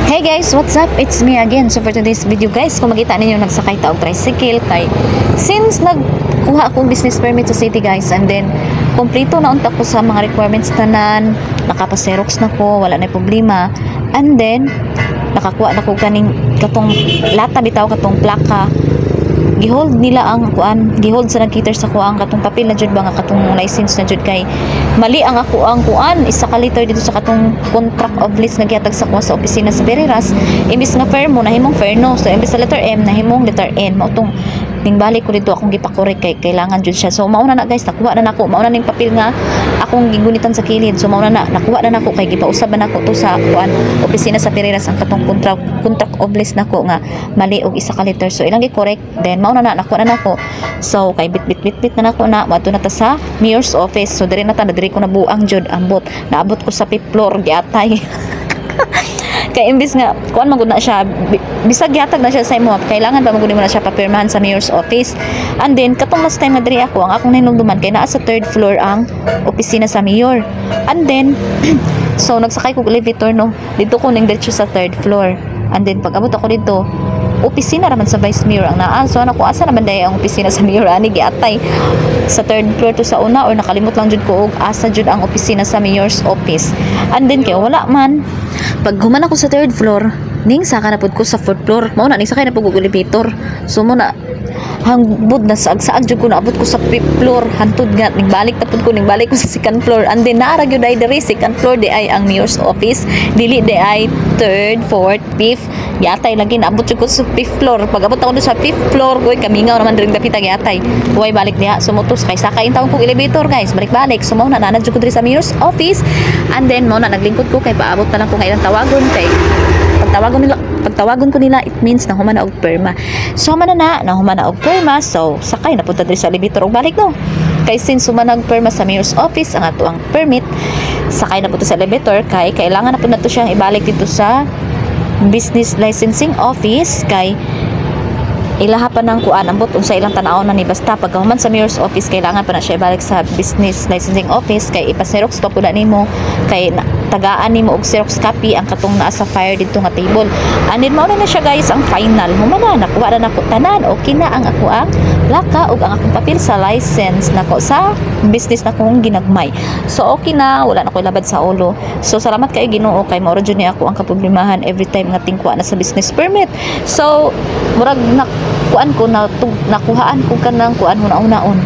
Hey guys, what's up? It's me again. So for today's video, guys, kung makita ninyo, nagsakay ta og tricycle kay since nagkuha akong business permit sa city, guys, and then kompleto na unta ko sa mga requirements tanan, nakapa-xerox na ko, wala na problema. And then nakakuha na ko kaning katong lata bitaw, katong plaka. Gihold nila ang kuan, gihold sa nag-cater sa kuang katong papel na jud ba nga katong license na jud kay mali ang ako ang kuan, isa ka letter dito sa katong contract of lease nga gihatag sa kuha sa opisina sa Pereras. Imbis nga Fermo, nahimong Ferno. So imbis sa letter M, nahimong letter N. Mao tong ningbalik ko dito, akong gipa-correct kay kailangan jud siya. So mauna na, guys, nakuha na nako. Mauna ning papel nga akong gigunitan sa kilid. So mauna na, nakuha na nako kay gipausab na nako to sa kuan, opisina sa Pereras, ang katong contract of lease nako nga mali og isa ka letter. So ilang gi-correct, then mauna na, nakuha na nako. So kay bit bit bit bit na nako na, moadto na ta sa mayor's office. So diri na ta, diri ko nabuang jud. Ambot, naabot ko sa fifth floor, giatay. Kay imbis nga kuan man gud na siya, bisag gihatag na siya sa imo, kailangan pa man gud nimo na siya papirmahan sa mayor's office. And then katong last time nga diri ako, ang akong hinumduman kay naa sa third floor ang opisina sa mayor. And then so nagsakay ko og elevator, no, dito ko ning diretso sa third floor. And then pag abot ako dito, opisina raman sa vice mayor ang naa. So ano ko, asa naman diay ang opisina sa mayor ani? Giatay, sa third floor to sa una or nakalimot lang jud ko og asa jud ang opisina sa mayor's office. And then kay wala man, pag human ako sa third floor, ning saka na pud ko sa fourth floor. Mao na ning sakay na pud og elevator. So mo na hangbod na saag-saag jud ko, naabot ko sa fifth floor. Hantod nga ning balik na pud ko, ning balik ko sa second floor. And then naa ra gyud ay diri, second floor di ay ang mayor's office, dili di ay third, fourth, fifth. Giatay lagi, naabot jud ko sa fifth floor. Pag abot ako sa fifth floor, koy kamingaw naman diri dapita. Giatay, way balik diha. So moto kay sakay intawon kog elevator, guys, balik-balik. So mao na, naa na jud ko diri sa mayor's office. And then mao na, naglingkod ko kay paabot na lang ko nga ilang tawagon, kay pagtawagon ko nila, it means na human na og perma. So human na na, nahuman na og perma. So sakay na punta diri sa elevator og balik, no, kay since human na og perma sa mayor's office ang ato ang permit, sakay na punta sa elevator kay kailangan na pud nato siyang ibalik dito sa business licensing office kay ilaha pa ng kuan, ambot unsa ilang tan-awon na ni. Basta pagkahuman sa mayor's office, kailangan pa na siya ibalik sa business licensing office kay ipa-xerox pa pud na nimo, kay tagaan nimo og xerox copy ang katong naa sa fire dito nga table. And then mao na na siya, guys, ang final. Human na, nakuha na nako tanan. Okay na ang ako ang plaka ug ang akong papel sa license nako sa business na kong ginagmay. So okay na, wala na ko labad sa ulo. So salamat kay Ginoo kay mao ra jud ni ako ang kaproblemahan every time nga tingkuha na sa business permit. So murag na kuan ko na nakuhaan ko kanang kuan, huna-hunaon.